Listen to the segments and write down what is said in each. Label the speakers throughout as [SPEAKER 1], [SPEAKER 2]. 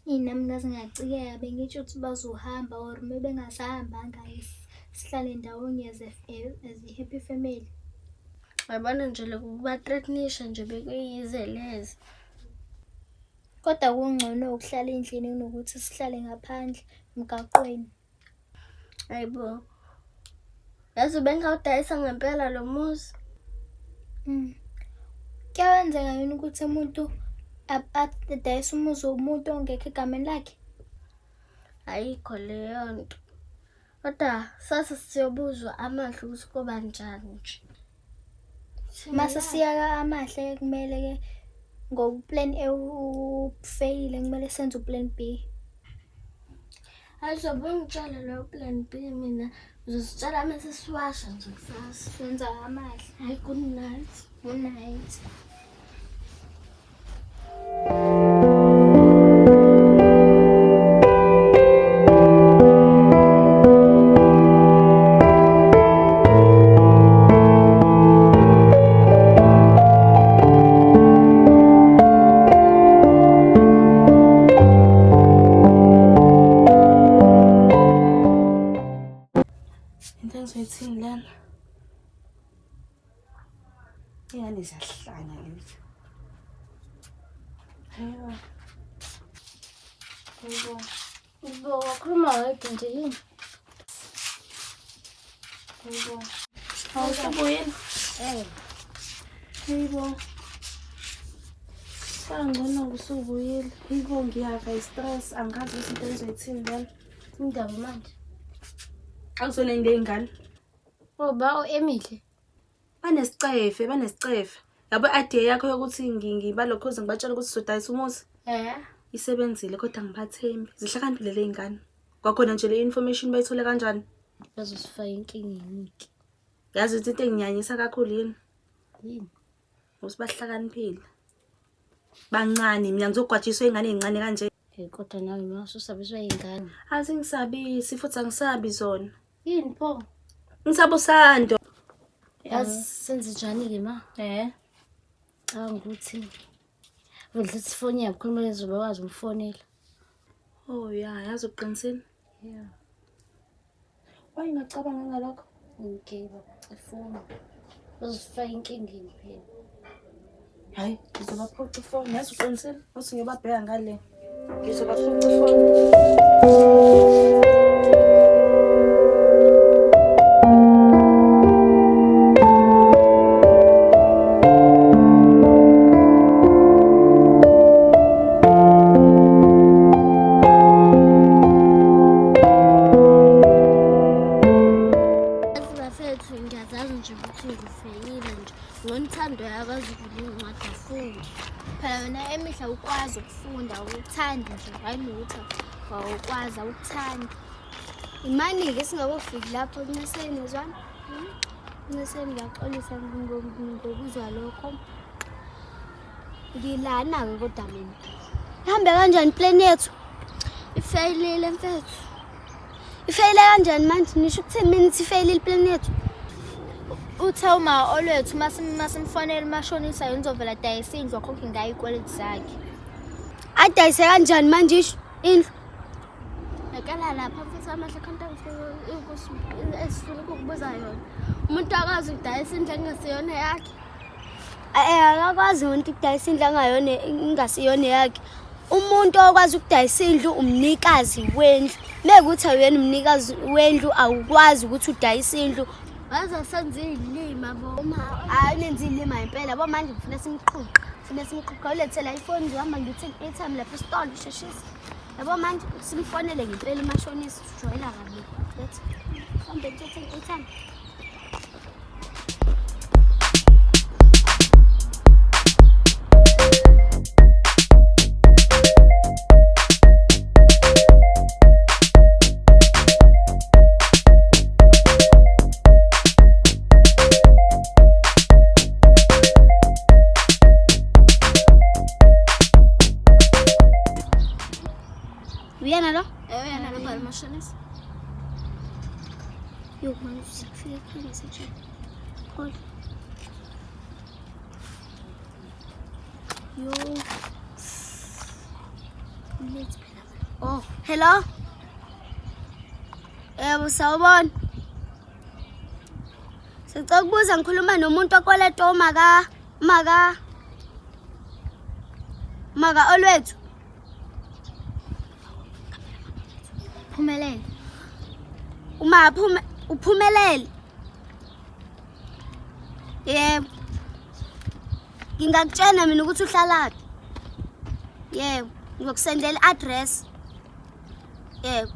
[SPEAKER 1] Nami ngaze ngacikeka bengitsho ukuthi bazohamba or uma bengasahambanga sihlale ndawonye as a, as a happy family.
[SPEAKER 2] Yabona nje lokhu kuba-threaten-isha nje bekuyize leze.
[SPEAKER 1] Kodwa kungcono ukuhlala endlini kunokuthi sihlale ngaphandle emgaqweni.
[SPEAKER 2] Hayibo. Yazi bengawudayisa ngempela lo muzi.
[SPEAKER 1] Kuyenzeka yini ukuthi umuntu adayise umuzi womuntu ongekho egameni lakhe?
[SPEAKER 2] Ayikho leyo nto. Kodwa sase siyobuzwa amahlo ukuthi koba njani nje.
[SPEAKER 1] Mase siya amahle kumele-ke ngoba uplan A ufeyile kumele senze uplan B.
[SPEAKER 2] Ayizobe ungitshela loyo plan B mina uzositshela mase siwasha nje kusasa.
[SPEAKER 1] Senza amahle.
[SPEAKER 2] Hayi good night.
[SPEAKER 1] Good night.
[SPEAKER 3] Into engizoyithini lena? Ingane ziyahlanya lezi. Hayibo. Hayibo.
[SPEAKER 2] Bo wakhuluma wedwa nje yini?
[SPEAKER 3] Hayibo. Awusubuyile?
[SPEAKER 2] Eh.
[SPEAKER 3] Hayibo. Sangcono usubuyile. Hayibo ngiyafa i-stress angazi ukuthi into engizoyithini lena.
[SPEAKER 2] Indaba manje.
[SPEAKER 3] Akusona into ey'ngane.
[SPEAKER 2] Oba o-Emihle.
[SPEAKER 3] Banesicefe, banesicefe. Yabo i-idea yakho yokuthi ngibalokhuze ngibatshele ukuthi sizodayisa umuzi.
[SPEAKER 2] Eh.
[SPEAKER 3] Isebenzile kodwa angibathembi. Zihlakaniphile le y'ngane. Kwakhona nje le information bayithole kanjani?
[SPEAKER 2] Bazosifaka enkingeni-ke.
[SPEAKER 3] Yazi ukuthi into enginyanyisa kakhulu yini?
[SPEAKER 2] Yini?
[SPEAKER 3] Ukuthi bahlakaniphile. Bancane mina ngizogwajiswa iy'ngane ey'ncane kanje.
[SPEAKER 2] Hey kodwa nawe uma ususabiswa iy'ngane.
[SPEAKER 3] Azingisabisi futhi angisabi zona.
[SPEAKER 2] Yini pho?
[SPEAKER 3] Ngisaba usando.
[SPEAKER 2] Yazi senze njani-ke ma?
[SPEAKER 3] Eh.
[SPEAKER 2] Cabanga ukuthi vele ifoni yabo khona kumele zobe wazi umfonela.
[SPEAKER 3] Oh ya, yazi uqinisile.
[SPEAKER 2] Yeah.
[SPEAKER 3] Why ngacabanga ngalokho?
[SPEAKER 2] Okay, ifoni. Bazosifaka enkingeni phela.
[SPEAKER 3] Hayi, ngizobaphuca ifoni. Yazi uqinisile. Uthi ngiyobabheka ngale. Ngizobaphuca ifoni.
[SPEAKER 2] Yazi bafethu ngiyazazi nje ukuthi ngifeyile nje. Ngonithando yakwazi ukuvula iy'ncwadi afunde.
[SPEAKER 1] Phela wena emihla ukwazi ukufunda awukuthandi nje hhayi nokuthi awukwazi awukuthandi.
[SPEAKER 2] Imani-ke singakofiki lapho kunceseni zwana. Kunceseni ngiyaxolisa ngokuzwa lokho. Ngilana-ke kodwa mina.
[SPEAKER 4] Ihambe kanjani plan yethu?
[SPEAKER 2] Ifeyilile mfethu.
[SPEAKER 4] Ifeyile kanjani manje? Nisho ukuthini mina ithi ifeyilile plan yethu?
[SPEAKER 1] Uthe uma olwethu masimfonela umashonisa yena uzovela adayise indlu akhokhe ngayo iy'kweletu zakhe.
[SPEAKER 4] Adayise kanjani manje isho indlu?
[SPEAKER 2] Yakala lapha futhi amahle khonto esifuna ukukubuza yona. Umuntu akwazi ukudayisa indlu engasiyona yakhe.
[SPEAKER 4] Akakwazi umuntu ukudayisa indlu angayona ingasiyona yakhe. Umuntu okwazi ukudayisa indlu umnikazi wendlu. Mekuthi awuyena umnikazi wendlu awukwazi ukuthi udayise indlu.
[SPEAKER 2] Bazosenza iy'lima bo.
[SPEAKER 4] Hayi nenza ilima impela yabo manje ngifuna simqhuqe. Ngifuna simqhuqe ulethela ifoni ngizohamba ngiyothenga i-airtime lapha esitolo usheshise. Yabo manje simfonele ngempela umashonisa usijwayela kabi. Letha. Hambe ngiyothenga i-airtime. Uyena lo?
[SPEAKER 2] Uyena lo bhala mashonisa.
[SPEAKER 4] Yo manje usafika ekhaya nje. Call. Yo. Let's phela. Oh, hello. Yebo, sawubona. Sicela ukubuza ngikhuluma nomuntu okweleta umaka maka maka Olwethu.
[SPEAKER 1] Phumelele.
[SPEAKER 4] Uma uphumelele. Yebo. Ngingakutshela mina ukuthi uhlalaphi. Yebo, ngizokusendela i-address. Yebo.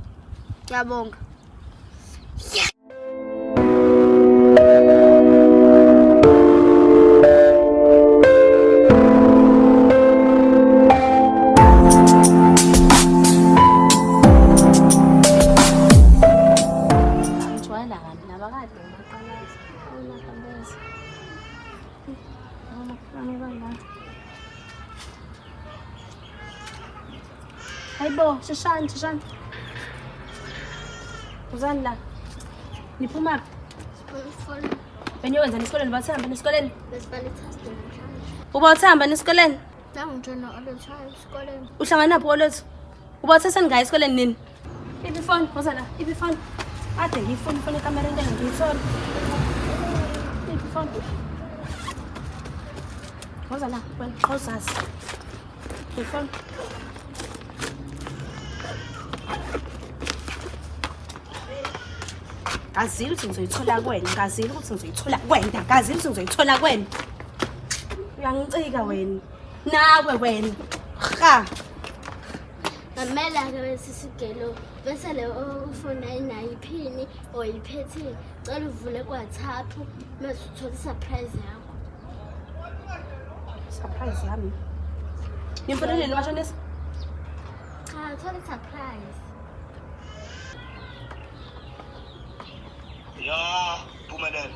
[SPEAKER 4] Ngiyabonga.
[SPEAKER 3] Ngijwayela kabi nabakade ngibaqalaza. Awunakabeza. Awunakabeza. Hayibo, sheshani, sheshani. Uzani la. Niphuma phi? Beniyokwenzani esikoleni? Uba uthamba esikoleni?
[SPEAKER 2] Besibhala i-test namhlanje.
[SPEAKER 3] Uba uthamba esikoleni?
[SPEAKER 2] Nangitshona Olwethu hayi esikoleni.
[SPEAKER 3] Uhlangana naphi Olwethu? Uba uthe seningaya esikoleni nini? Iphi ifoni? Woza la. Iphi ifoni? Ade ngiyifuna ifoni ekamereni into ngiyithola. Iphi ifoni? Woza la, wena qhozazi. Ifoni. Ngazile ukuthi ngizoyithola kuwena, ngazile ukuthi ngizoyithola kuwena, ngazile ukuthi ngizoyithola kuwena. Uyangicika wena. Nawe wena. Ha.
[SPEAKER 2] Mamela-ke bese sigelo bese le ufuna inayo iphini or iphethini cela uvule ku-WhatsApp mase uthole i-surprise yakho.
[SPEAKER 3] Surprise yami. Nimfoneleni mashonisa?
[SPEAKER 2] Cha, thola i-surprise.
[SPEAKER 5] Ya, Phumelela.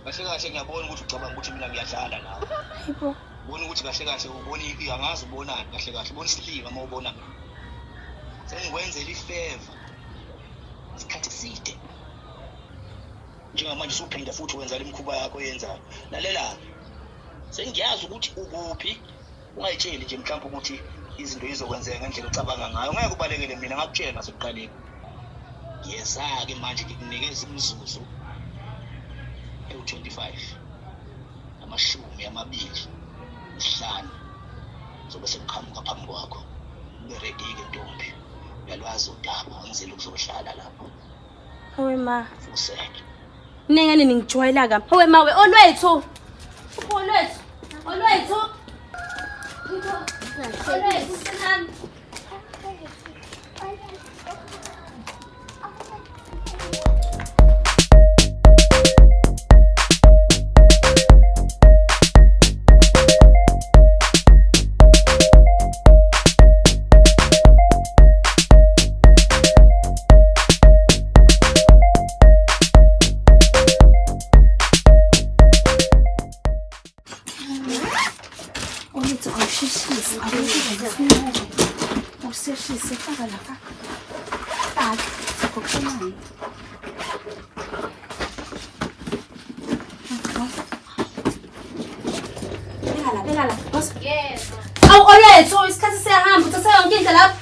[SPEAKER 5] Kahle kahle ngiyabona ukuthi ucabanga ukuthi mina ngiyadlala nawe.
[SPEAKER 3] Hayibo.
[SPEAKER 5] Ubona ukuthi kahle kahle ubona angazi ubonani kahle kahle ubona isilima uma ubona mina. Sengikwenzela ifeva. Isikhathi eside. Njengamanje usuphinda futhi wenza le mikhuba yakho oyenzayo. Lalela. Sengiyazi ukuthi ukuphi. Ungayitsheli nje mhlawumbe ukuthi izinto izokwenzeka ngendlela ocabanga ngayo. Ngeke ubalekele mina ngakutshela nasekuqaleni. Ngiyeza-ke manje ngikunikeza imizuzu ewu-25 25 zobe sengiqhamuka phambi kwakho. Ube ready-ke ntombi. Uyalwazi udaba, angizeli ukuzohlala lapho.
[SPEAKER 3] Hawe ma.
[SPEAKER 5] Fuseke.
[SPEAKER 3] Ningane ningijwayela kabi. Hawe ma we Olwethu. Olwethu. Olwethu. Olwethu sinani. Olwethu awusheshise, awusheshise. Awusheshise, faka la, faka. Faka, ngokusheshayo. Beka la, beka la. Boss.
[SPEAKER 2] Yebo.
[SPEAKER 3] Awu Olwethu, isikhathi siyahamba, uthathe yonke into lapha.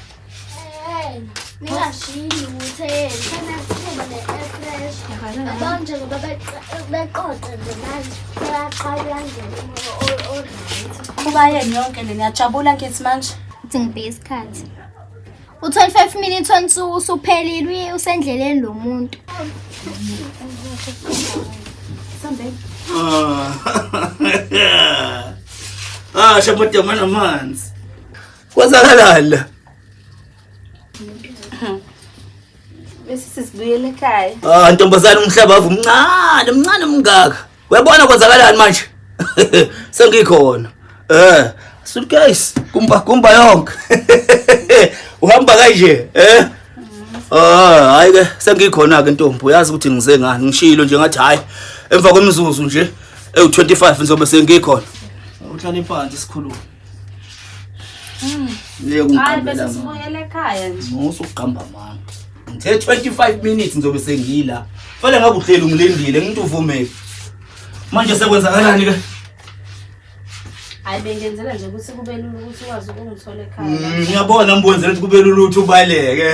[SPEAKER 2] Ningashiyi lutho yena. Fanele sithenge ne-air fresh. Yabo nje ngoba beqoqa nje manje. Bayaqala uyangena umoya o-right.
[SPEAKER 3] Kuba yeni yonke le niyajabula ngithi manje.
[SPEAKER 1] Uthi ngibheke isikhathi. U-25 minutes on usuphelile uye usendleleni lo muntu.
[SPEAKER 3] Sambeni.
[SPEAKER 6] Ah, shabodama namanzi. Kwenzakalani la?
[SPEAKER 3] Bese sisibuyele ekhaya.
[SPEAKER 6] Ah, ntombazane umhlaba ave umncane, umncane umngaka. Uyabona kwenzakalani manje? Sengikhona. Suitcase, kumba kumba yonke. Uhamba kanje, eh? Ah, hayi ke sengikhona ke ntombi. Uyazi ukuthi ngize ngani? Ngishilo nje ngathi hayi emva kwemizuzu nje ewu25 ngizobe sengikhona. Uhlale phansi sikhulume. Ngeke
[SPEAKER 3] Hayi
[SPEAKER 6] ungiqambele
[SPEAKER 3] bese
[SPEAKER 6] amanga.
[SPEAKER 3] sibuyele ekhaya nje.
[SPEAKER 6] Musukuqamba amanga. Ngithe 25 minutes ngizobe sengila. Fanele ngabe uhleli ungilindile ngithi uvumele. Manje sekwenzakalani ke?
[SPEAKER 3] Hayi bengenzela nje ukuthi kube lula ukuthi ukwazi ukungithola ekhaya.
[SPEAKER 6] Ngiyabona ngibonzela ukuthi kube lula ukuthi ubaleke.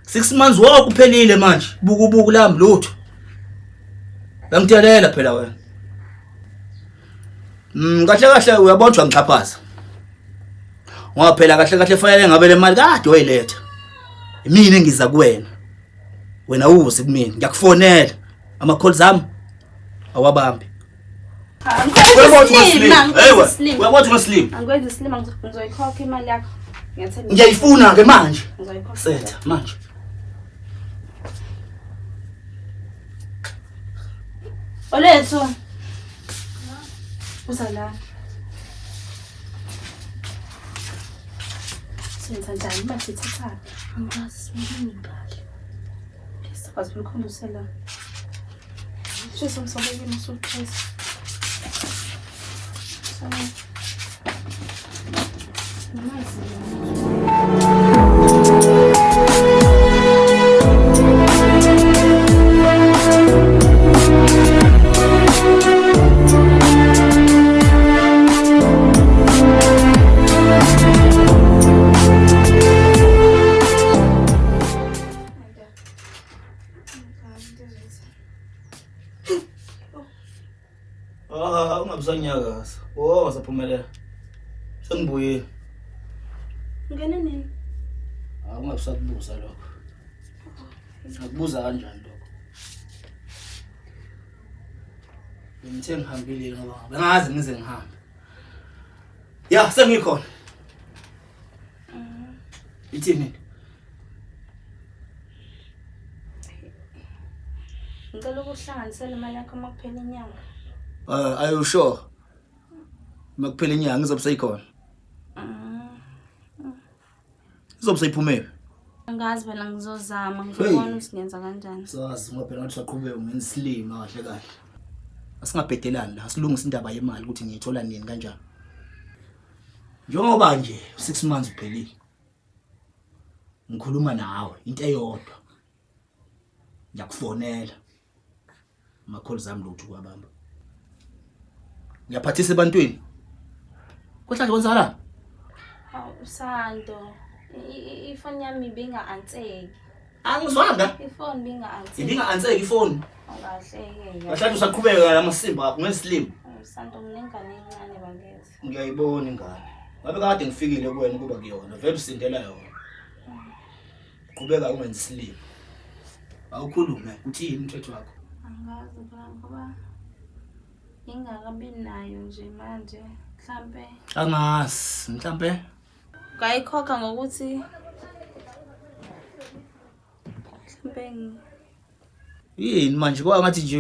[SPEAKER 6] 6 months wonke uphelile manje. Buku buku lami lutho. Ngangitelela phela wena. Kahle kahle uyabonjwa ngixhaphaza. Ngoba phela kahle kahle fanele ngabe le mali kade oyiletha. Mina engiza kuwena. Wena uze kumina, ngiyakufonela. Ama calls ami awabambi. Uyabona ukuthi slim.
[SPEAKER 3] Angikwenzi isilima ngizoyikhokha imali yakho. Ngiyathembisa.
[SPEAKER 6] Ngiyayifuna ke manje.
[SPEAKER 3] Ngizoyikhokha.
[SPEAKER 6] Setha manje.
[SPEAKER 3] Olethu. Uza la. Senza njani manje ithathaphi? Angikwazi simini kahle. Please kwazi ukukhombisa la. Shisa msobekile usuqhisa. So. Namazi.
[SPEAKER 6] Ah, ungabusanyakaza. Oh, saphumelela. Sengibuyile.
[SPEAKER 3] Ngene nini?
[SPEAKER 6] Ah, ungabusakubuza lokho. Ngakubuza kanjani lokho? Ngithe ngihambile ngoba bengazi ngize ngihambe. Ya, sengikhona. Ithini?
[SPEAKER 3] Ngicela ukuhlanganisela imali yakho uma kuphela inyanga.
[SPEAKER 6] Are you sure? Makuphela inyanga izobe seyikhona. Izobe seyiphumele.
[SPEAKER 3] Angazi phela ngizozama ngizobona ukuthi ngenza kanjani.
[SPEAKER 6] Sazi ngoba phela ngathi usaqhubeka ungenza isilima kahle kahle. Asingabhedelani la, asilungise indaba yemali ukuthi ngiyithola nini kanjani. Njengoba nje 6 months uphelile. Ngikhuluma nawe into eyodwa. Ngiyakufonela. Ama calls ami lutho kwabamba. Ngiyaphathisa ebantwini. Kohlanje kwenzakalani?
[SPEAKER 3] Hawu Sando, ifoni yami ibinga-anseki.
[SPEAKER 6] Angizwanga.
[SPEAKER 3] Ifoni ibinga-anseki.
[SPEAKER 6] Ibinga-anseki ifoni.
[SPEAKER 3] Awukahle-ke.
[SPEAKER 6] Kahle usaqhubeka lamasimba akho ngesilima.
[SPEAKER 3] Sando nginengane encane bakithi.
[SPEAKER 6] Ngiyayibona ingane. Ngabe kade ngifikile kuwena kuba kuyona, vele usindela yona. Qhubeka ungenzi isilima. Awukhulume, uthini umthetho wakho?
[SPEAKER 3] Angazi phela ngoba ngingakabi nayo nje manje mhlampe.
[SPEAKER 6] Angazi, mhlampe
[SPEAKER 3] ngayikhokha ngokuthi mhlampe
[SPEAKER 6] yini manje kwa ngathi nje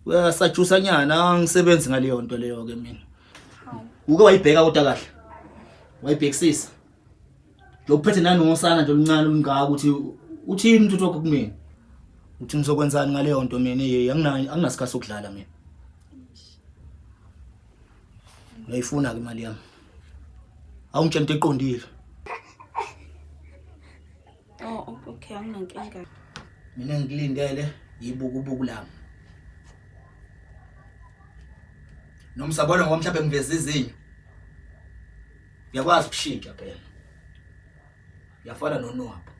[SPEAKER 6] uyasatshusa nyana angisebenzi ngaleyo nto leyo ke mina. Uke wayibheka kodwa kahle. Wayibhekisisa. Lokuphethe nanosana nje oluncane olungaka ukuthi uthini umthetho wakho kumina? Uthi ngizokwenzani ngaleyo nto mina yey anginasikhathi sokudlala mina. Ngiyayifuna ke imali yami. Awungitshela into eqondile.
[SPEAKER 3] Oh, okay, anginankinga.
[SPEAKER 6] Mina ngikulindele yibukubuku lami. Noma sabona ngoba mhlawumbe ngiveza izinyo. Uyakwazi ukushintsha phela. Uyafana nonwabo.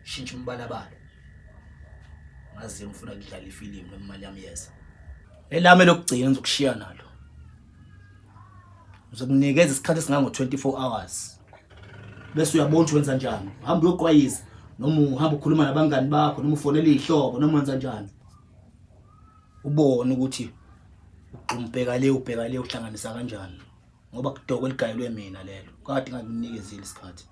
[SPEAKER 6] Shintsha umbalabala. Ngazi ngifuna ukudlala ifilimu noma imali yami yeza. Elami lokugcina ngizokushiya nalo. Ngizokunikeza isikhathi esingango 24 hours. Bese uyabona ukuthi wenza njani. Uhamba uyoqwayiza noma uhamba ukhuluma nabangani bakho noma ufonela izihlobo noma wenza njani. Ubone ukuthi ugxumbheka le ubheka le uhlanganisa kanjani. Ngoba kudoko eligayelwe mina lelo. Kade ngakunikezile isikhathi.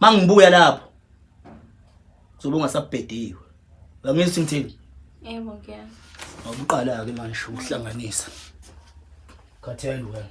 [SPEAKER 6] Mangibuya lapho kuzobe ungasabhediwe. Uyangizwa ngithini?
[SPEAKER 3] Yebo ngiyezwa.
[SPEAKER 6] Awuqala ke manje ukuhlanganisa. Khathele wena.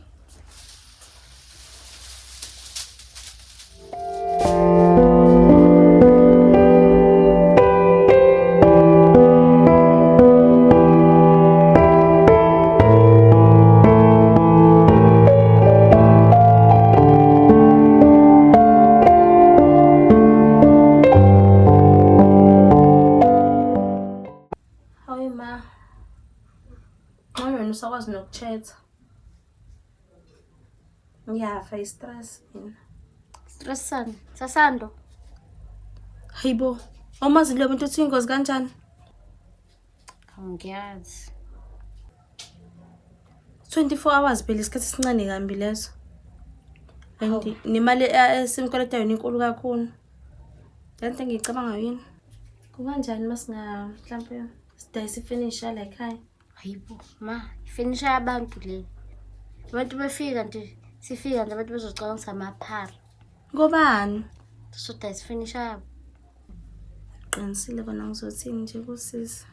[SPEAKER 3] Hayi ma. Ngcono wena Ngiyafa i-stress mina.
[SPEAKER 4] Stress sani? Sasando.
[SPEAKER 3] Hayibo, awumazi lo muntu uthi ingozi kanjani?
[SPEAKER 4] Angiyazi.
[SPEAKER 3] 24 hours phela isikhathi esincane kambi leso. And nemali esimkweleta yona inkulu kakhulu. Lento engiyicabanga yini? Kukanjani masinga mhlampe sidayisa ifenisha la ekhaya?
[SPEAKER 4] Hayibo, ma, ifenisha yabantu le. Abantu befika nje, sifika nje abantu bezocabanga samaphara.
[SPEAKER 3] Ngobani?
[SPEAKER 4] Sodayisa ifenisha yabo.
[SPEAKER 3] Qinisile kona ngizothini nje kusisi.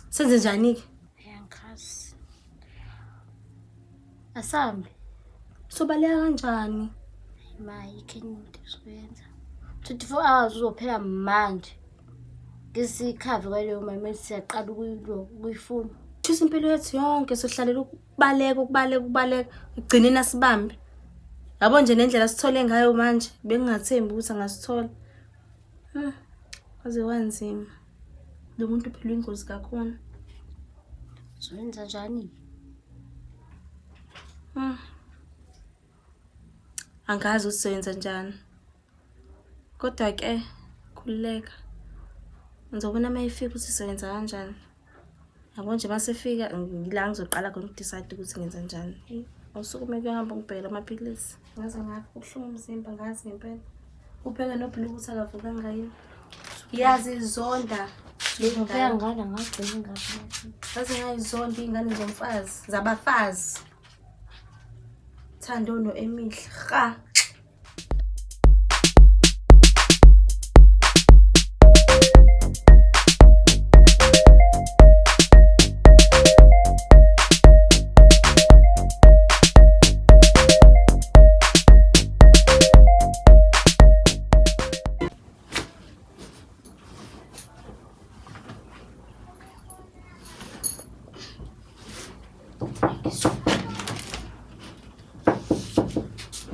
[SPEAKER 3] Senze njani-ke?
[SPEAKER 4] Ayangikhazi. Asambe.
[SPEAKER 3] Sobaleka kanjani?
[SPEAKER 4] Ma, ayikho enye into esizoyenza. 24 hours uzophela manje. Ngisikhave kwaleyo mali manje siyaqala ukuyifuna.
[SPEAKER 3] Thusa impilo yethu yonke sohlalela ukubaleka ukubaleka ukubaleka ekugcineni asibambe. Yabo nje nendlela sithole ngayo manje bengingathembi ukuthi angasithola. Kwaze kwanzima. Lo muntu phela uyingozi kakhulu.
[SPEAKER 4] Uzoyenza njani?
[SPEAKER 3] Angazi ukuthi sizoyenza njani. Kodwa ke khululeka. Ngizobona uma efika ukuthi sizoyenza kanjani. Yabo nje masefika ngila ngizoqala khona uku-decide ukuthi ngenza njani. Awusukume kuyohamba ngibhekele amaphilisi. Ngaze ngafa ubuhlungu umzimba ngazi ngempela. Ubheke noBlue ukuthi akavukanga yini. Ngiyazizonda
[SPEAKER 4] Ngifika ngala ngagcina ngapha.
[SPEAKER 3] Ngaze ngayizonda iy'ngane zomfazi, zabafazi. Thando no-Emihle. Ha!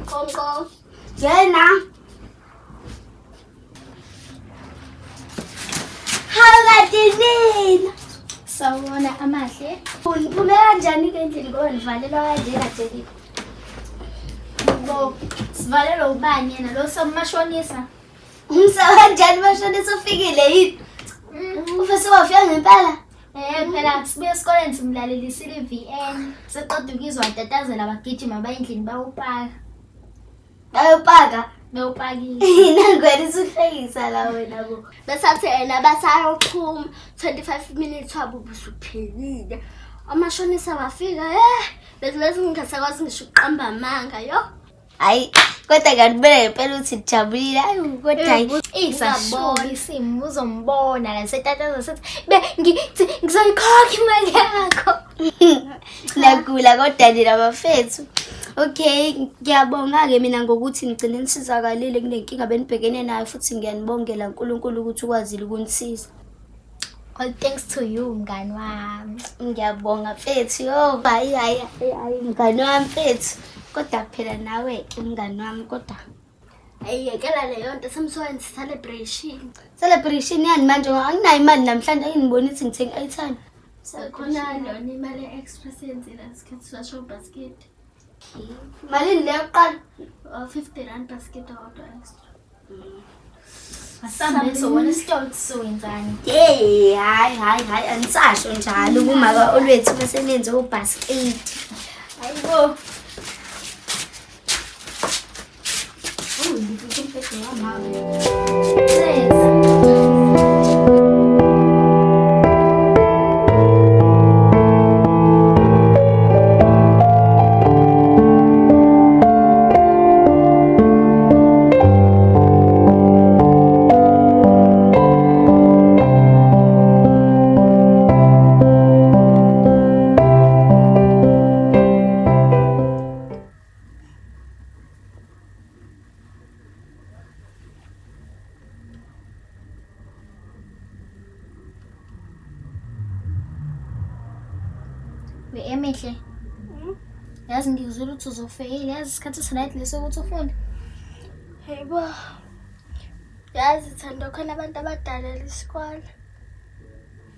[SPEAKER 2] Konko. Ngena. Hawu kanti nina.
[SPEAKER 1] Sawubona Amahle.
[SPEAKER 2] Uphume kanjani ke endlini ngoba nivalelwa kanje kade
[SPEAKER 1] Bo, sivalelwa ubani yena lo somashonisa?
[SPEAKER 2] Umsa kanjani mashonisa ufikile yini? Ufese wafika ngempela?
[SPEAKER 1] Phela sibuye esikoleni simlalelisile i-VN. Seqeda ukuzwa watatazela bagijima baya endlini bayopaka.
[SPEAKER 2] Bayopaka.
[SPEAKER 1] Bewupakile.
[SPEAKER 2] Nangwena usuhlekisa la wena bo. Besathe yena basayophuma 25 minutes wabo busuphelile. Amashonisa wafika bese ngingasakwazi ngisho ukuqamba amanga yo. Hayi kodwa nganibona ngempela ukuthi nijabulile. Hayi kodwa hayi
[SPEAKER 1] Isashuka isimo uzombona la setataza sethi be ngithi ngizoyikhokha imali yakho.
[SPEAKER 2] Nagula kodwa nina bafethu. Okay, ngiyabonga-ke mina ngokuthi nigcine nisizakalile kunenkinga benibhekene nayo futhi ngiyanibongela uNkulunkulu ukuthi ukwazile ukunisiza.
[SPEAKER 1] All thanks to you mngani wami.
[SPEAKER 2] Ngiyabonga mfethu. Yo, hayi hayi hayi mngani wami mfethu. Kodwa phela nawe-ke mngani wami kodwa ayiyekela leyo nto semsoyenza celebration. Celebration yani manje ngoba anginayo imali namhlanje anginiboni ukuthi ngithenge i-airtime.
[SPEAKER 4] Sekhona lona imali e-express yenzile isikhathi sasho basket.
[SPEAKER 2] Malini leyo kuqala?
[SPEAKER 4] 50 rand basket owodwa extra.
[SPEAKER 1] Asambe sobona isitolo ukuthi soyenzani.
[SPEAKER 2] Hey, hayi hayi hayi anisasho njalo kumaka olwethu bese nenze ubasket.
[SPEAKER 1] Hayibo. We Emihle. Yazi ngikuzwile ukuthi uzofeyila, yazi isikhathi sinathi leso ukuthi ufunde.
[SPEAKER 4] Hayibo. Yazi Thando khona abantu abadalela isikole.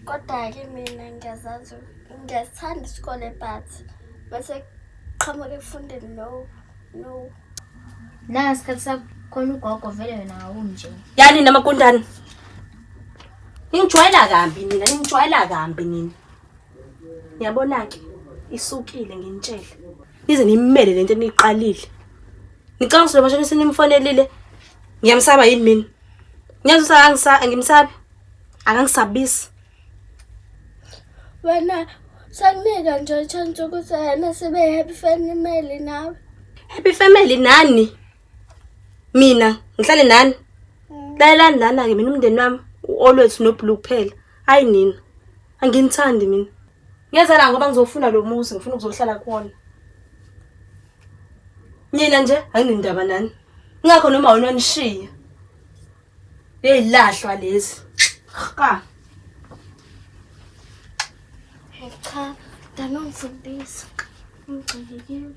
[SPEAKER 4] Kodwa-ke mina ngiyazazi, ngiyasithanda isikole but bese qhamuka ekufundeni no.
[SPEAKER 2] No.
[SPEAKER 1] Nangesikhathi sakhona ugogo vele wena awunje.
[SPEAKER 3] Yani namagundane. Ningijwayela kambi nina, ningijwayela kambi nina. Niyabona-ke, isukile nginitshele. Nize nimele lento eniyiqalile. Nicabanga ukuthi lo mashonisa nimfonelile ngiyamsaba yini mina? Ngiyazi ukuthi angimsabi. Akangisabisi.
[SPEAKER 2] Wena sakunika nje chance ukuthi yena sibe happy family nawe.
[SPEAKER 3] Happy family nani? Mina ngihlale nani? Lalelani lana-ke mina umndeni wami u-Olwethu noBlue kuphela. Hayi nina. Anginithandi mina. Ngeza la ngoba ngizofuna lo muzi, ngifuna ukuzohlala kuwona. Nina nje anginendaba nani. Ingakho noma wena wanishiya. Lezilahlwa lezi. Ha.
[SPEAKER 2] Cha, dani ungifundisa. Ungigxekekile.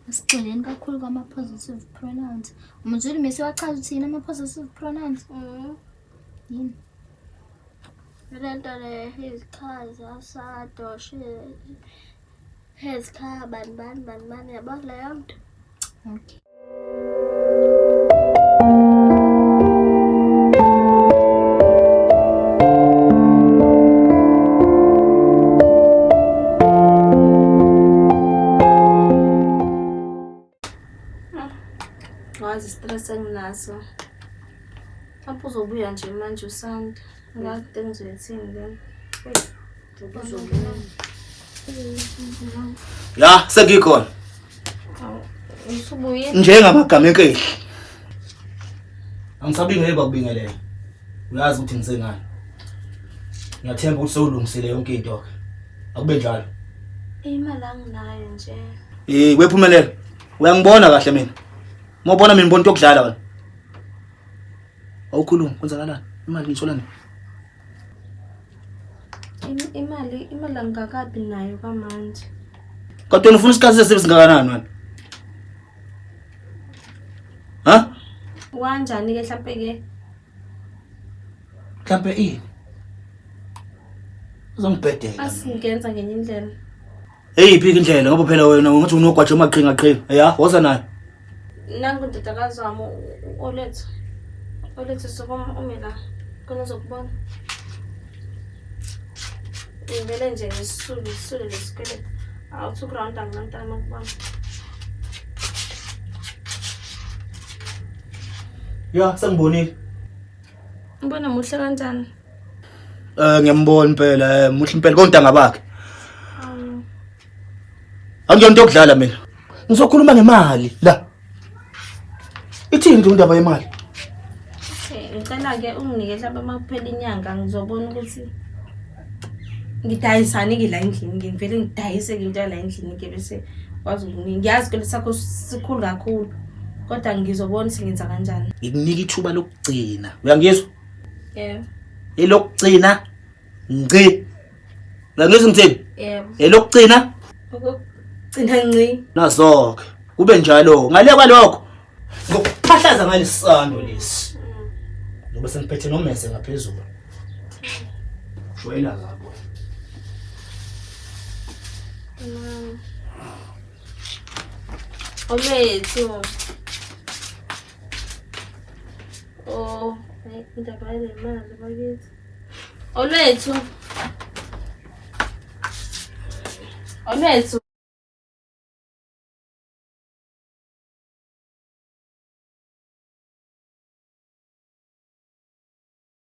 [SPEAKER 1] Asigxileni kakhulu kwama-positive pronouns. Umzulu mese wachaza ukuthi yini ama-positive pronouns? Yini?
[SPEAKER 2] Le nto le his cars asado she his car bani bani bani bani yabo leyo nto.
[SPEAKER 1] Okay.
[SPEAKER 3] Wazi stress enginaso. Mhlawumbe uzobuya nje manje uSanta. Ngazi into engizoyithini lena. Uzobuya.
[SPEAKER 6] Ya, sengikhona.
[SPEAKER 3] Usubuyile?
[SPEAKER 6] Njengamagama enkehli. Angisabingeleli kwakubingelela. Uyazi ukuthi ngisengani. Ngiyathemba ukuthi sewulungisile yonke into ke. Akube njalo.
[SPEAKER 3] Imali anginayo nje.
[SPEAKER 6] Eh, wephumelela. Uyangibona kahle mina. Uma ubona mina ngibona into yokudlala wena. Awukhulumi, kwenzakalani? Imali ngiyithola nini?
[SPEAKER 3] Imali angikakabi nayo kwamanje.
[SPEAKER 6] Kodwa wena ufuna isikhathi sesibe singakanani wena? Ha?
[SPEAKER 3] Kanjani ke mhlampe ke?
[SPEAKER 6] Mhlampe ini? Uzongibhedela.
[SPEAKER 3] Asingenza ngenye indlela.
[SPEAKER 6] Eyiphi indlela ngoba phela wena ungathi unogwaja omaqhinga qhinga. Ya, woza nayo.
[SPEAKER 3] Nangu ndodakazi wami u-Olethu. Olethu sukuma ume la. Khona uzokubona. Ngivele nje ngisisule ngisisule lesikweletu. Awuthi uground angincantana ukubona.
[SPEAKER 6] Ya, sengibonile.
[SPEAKER 3] Ubona muhle kanjani?
[SPEAKER 6] Eh ngiyambona impela, eh muhle impela kontanga bakhe. Angiyona into yokudlala mina. Ngizokhuluma ngemali la. Ithini nje indaba yemali?
[SPEAKER 3] Okay, ngicela ke unginike mhlawumbe uma kuphela inyanga ngizobona ukuthi ngidayisani ke la endlini, ngivele ngidayise ke into yala endlini ke bese wazi ukunika. Ngiyazi isikweletu sakho sikhulu kakhulu kodwa ngizobona ukuthi ngenza kanjani.
[SPEAKER 6] Ngikunika ithuba lokugcina. Uyangizwa?
[SPEAKER 3] Yebo.
[SPEAKER 6] Elokugcina ngci. Uyangizwa ngithini?
[SPEAKER 3] Yebo.
[SPEAKER 6] Elokugcina
[SPEAKER 3] Okugcina ngci.
[SPEAKER 6] nazo-ke kube njalo ngale kwalokho ngokuphahlaza ngalesisando lesi ngoba sengiphethe nomese ngaphezulu shwela kabi
[SPEAKER 3] Olwethu. Oh, hayi indaba yale mali bakithi. Olwethu. Olwethu.